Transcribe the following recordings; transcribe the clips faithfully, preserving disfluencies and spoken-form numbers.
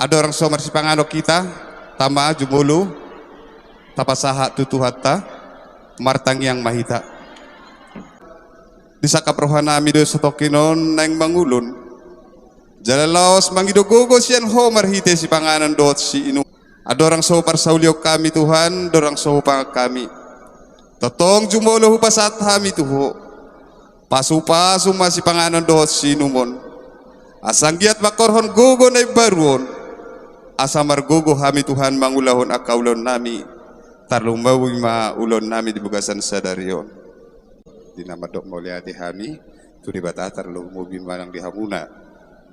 Andorang so marsipanganon hita, tama jumolo tapasahat tu Tuhanta, martangiang ma hita. Disangkap rohanami do satongkin on naeng mangulon. Jala laos mangido gogo sian Ho marhite sipanganon dohot siinumon. Andorang so parsaulion hami Tuhan, andorang so hupangan hami. Tongtong jumolo hupasahat hami tu Ho. Pasupasu ma sipanganon dohot siinumon. Asa anggiat mangkorhon gogo na imbaru on. Asa margogo hami Tuhan mangulahon angka ulaonnami. Tarlumobi ma ulaonnami di bagasan sadari on. Di na mandok mauliate hami tu Debata, tarlumobi manang di hamuna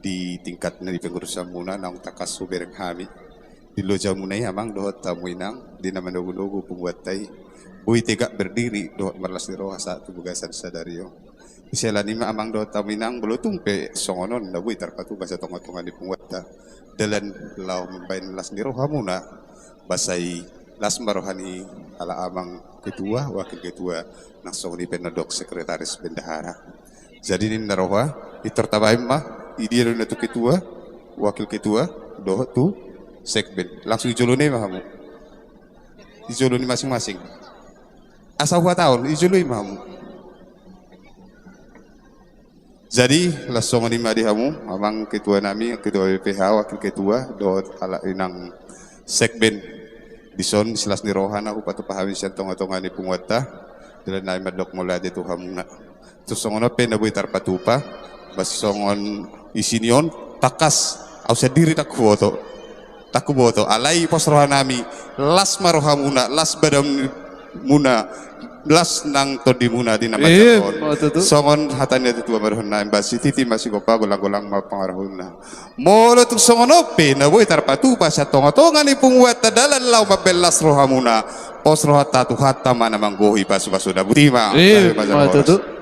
di tingkat na di pengurusanmuna naung tangkas hubereng hami. Di lojamuna i amang dohot hamu inang, di na manogunogu punguanta i, boi tegak berdiri dohot marlas ni roha sahat tu bagasan sadari on. Di siala ni i ma amang dohot hamu inang, molo tung pe songon on na boi tarpatupa sian tongatonga ni punguanta dalan laho mambahen las ni rohamuna. Ba sai las ma roha ni halak amang ketua, wakil ketua, nang songon i pe na mandok sekretaris bendahara. Jadi ninna roha, pintor tabahen ma, i dia do na tu ketua, wakil ketua, dohot tu sekben. Langsung di jolo ni ma hamu. Di jolo ni masing-masing. Asa huhatahon, di jolo i ma hamu. Jadi, las songon i ma di hamu, amang ketua nami, ketua B P H, wakil ketua, dohot halak inang sekben. Dison, silas ni rohana, hupatupa hami sian tongatonga ni punguanta, dalan nami mandok mauliate tu hamuna. Tung songon on pe na boi tarpatupa, ba songon isi ni on, tangkas, au sandiri ndang huboto. Ndang huboto, alai pos rohanami, las ma rohamuna, las badanmuna, las nang tondimuna di na manjalo on. Ima tutu. Songon hata ni natuatua ma dohononna, ba sititi ma sigompa, golanggolang ma pangarahutna. Molo tung songon on pe na boi tarpatupa sian tongatonga ni punguanta dalan laho mambahen las rohamuna, pos rohanta Tuhanta ma na manggohi pasupasuna. Boti ma. Ima tutu.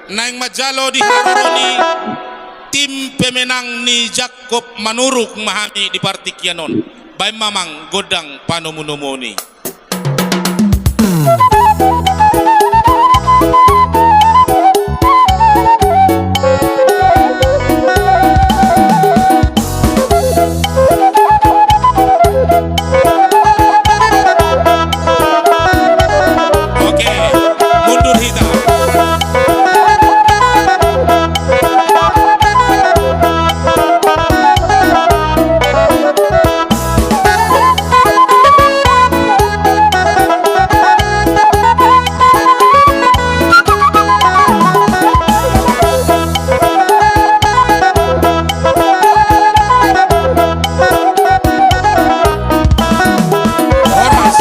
Naeng manjalo di haroro ni tim pemenang ni Jakob Manurung ma hami di partingkian on. Baen ma amang gondang panomunomuon i. Oke, mundur hita. Horas.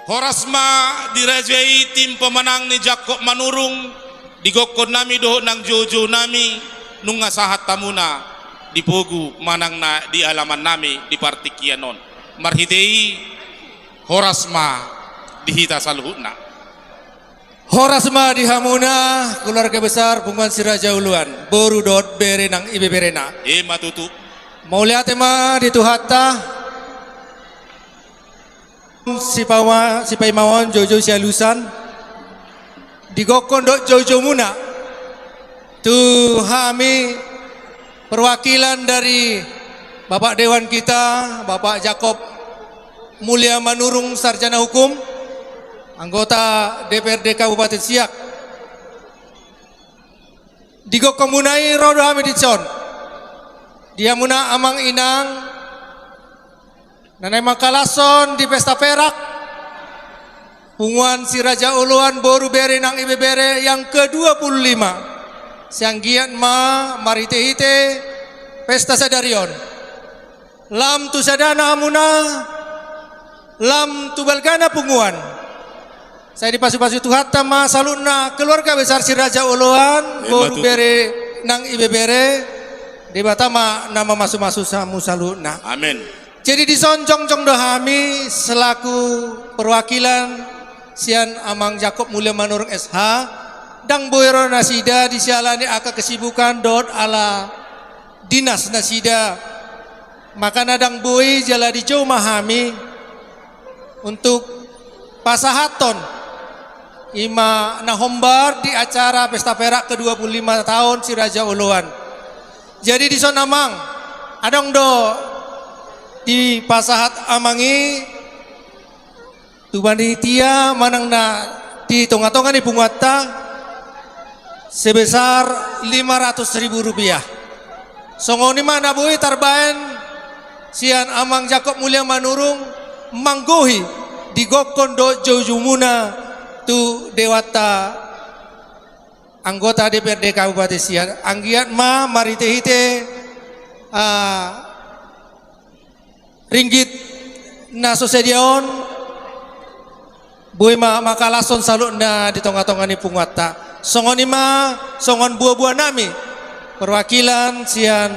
Horas ma di raja i tim pemenang ni Jakob Manurung, di gokkon nami dohot nang joujou nami, nunga sahat hamuna di pogu manang na di alaman nami di partingkian on. Marhite i, horas ma di hita saluhutna. Horas ma di hamuna, keluarga besar Punguan Si Raja Uluan, boru dohot bere nang ibeberena. Ima tutu. Mauliate ma di Tuhanta. Sipawa-, sipaimaon joujou sialusan. Di gokkon dohot joujoumuna. Tu hami perwakilan dari Bapak Dewan kita, Bapak Jakob Mulia Manurung, Sarjana Hukum, anggota D P R D Kabupaten Siak. Di gokkonmuna i ro do hami dison. Di hamuna amang inang, na naeng mangkalashon di pesta perak, Punguan Si Raja Oloan boru bere nang ibebere yang kedua puluh lima. Sai anggiat ma marhitehite Pesta sadari on. Lam tu sadana hamuna, lam tu balgana punguan. Sai dipasupasu Tuhanta ma saluhutna keluarga besar Si Raja Oloan, boru, bere nang ibebere, Debata ma na mamasumasu hamu saluhutna. Amin. Jadi dison jongjong do hami selaku perwakilan sian Amang Jakob Mulia Manurung S H, ndang boi ro nasida disiala ni angka kesibukan dohot ala dinas nasida. Makana ndang boi jala dijou ma hami untuk pasahathon i ma na hombar di acara pesta perak kedua puluh lima tahun Si Raja Oloan. Jadi dison Amang, adong do dipasahat Amang i tu panitia manang na di tongatonga ni punguanta sebesar lima ratus ribu rupiah. Songon i ma na boi tarbaen sian Amang Jakob Mulia Manurung manggohi di gokhon dohot joujoumuna tu Debata anggota D P R D Kabupaten Siak. Anggiat ma marhitehite, ah, ringgit na so sadia on, boi ma mangkalashon saluhutna di tongatonga ni punguanta. Songon i ma songon buabuanami perwakilan sian,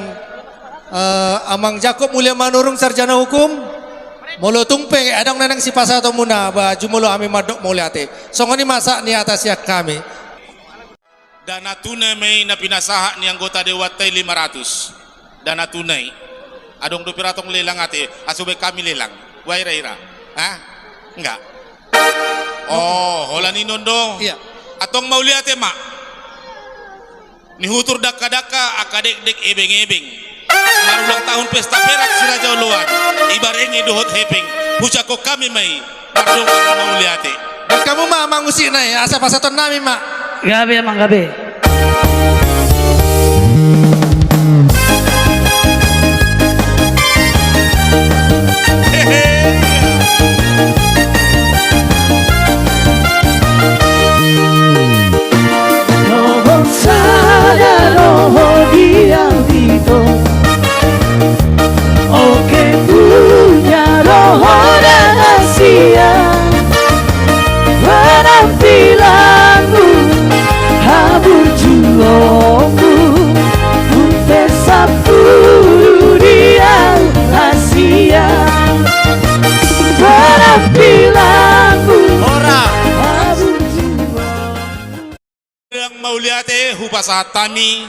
eh, Amang Jakob Mulia Manurung, sarjana hukum. Molo tung pe adong na naeng sipasahatonmuna, ba jumolo hami mandok mauliate. Songon i ma sahat ni hata sian hami. Dana tunai ma i na pinasahat ni anggota dewanta i, lima ratus. Dana tunai. Adong dope ra tong lelang ate, asa baen hami lelang. Boha ira-ira? Hah? Enggak. Oh, holan i non do. Iya. Antong mauliate ma. Nihutur dakka-dakka, angka dekdek ebeng-ebeng. Marulang tahun pesta perak Si Raja Oloan, ibarenge dohot hepeng, hujangkon hami ma i, mardongan mauliate. Baen hamu ma, Amang, musikna i, asa pasahatonnami ma. Gabe, Amang, gabe. Dohot sada do ho di au ito, oke punya do ho dang asia. Penampilanmu, haburjuonmu, unte sapu di au asia. Penampilanmu, ora, haburjuonmu. Dang mauliate hupasahat hami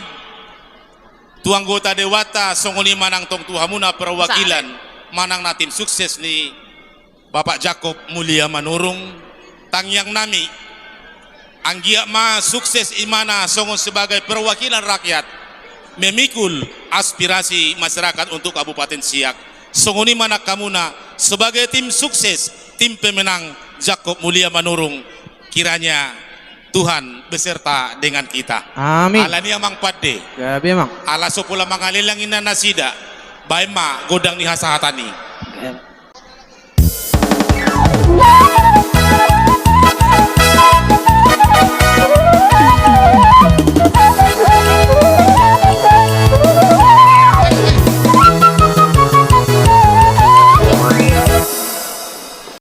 tu anggota dewanta, songon i ma nang tong tu hamuna perwakilan manang na tim sukses ni Bapak Jakob Mulia Manurung, tangiangnami. Anggiat ma sukses imana songon sebagai perwakilan rakyat memikul aspirasi masyarakat untuk Kabupaten Siak. Songon i ma nang hamuna sebagai tim sukses, tim pemenang Jakob Mulia Manurung. Kiranya Tuhan beserta dengan kita. Amin. Alani i, Amang, pande. Gabe, Amang. Ala so pola mangalelang inna nasida, baen ma gondang ni hasahatan i. Em.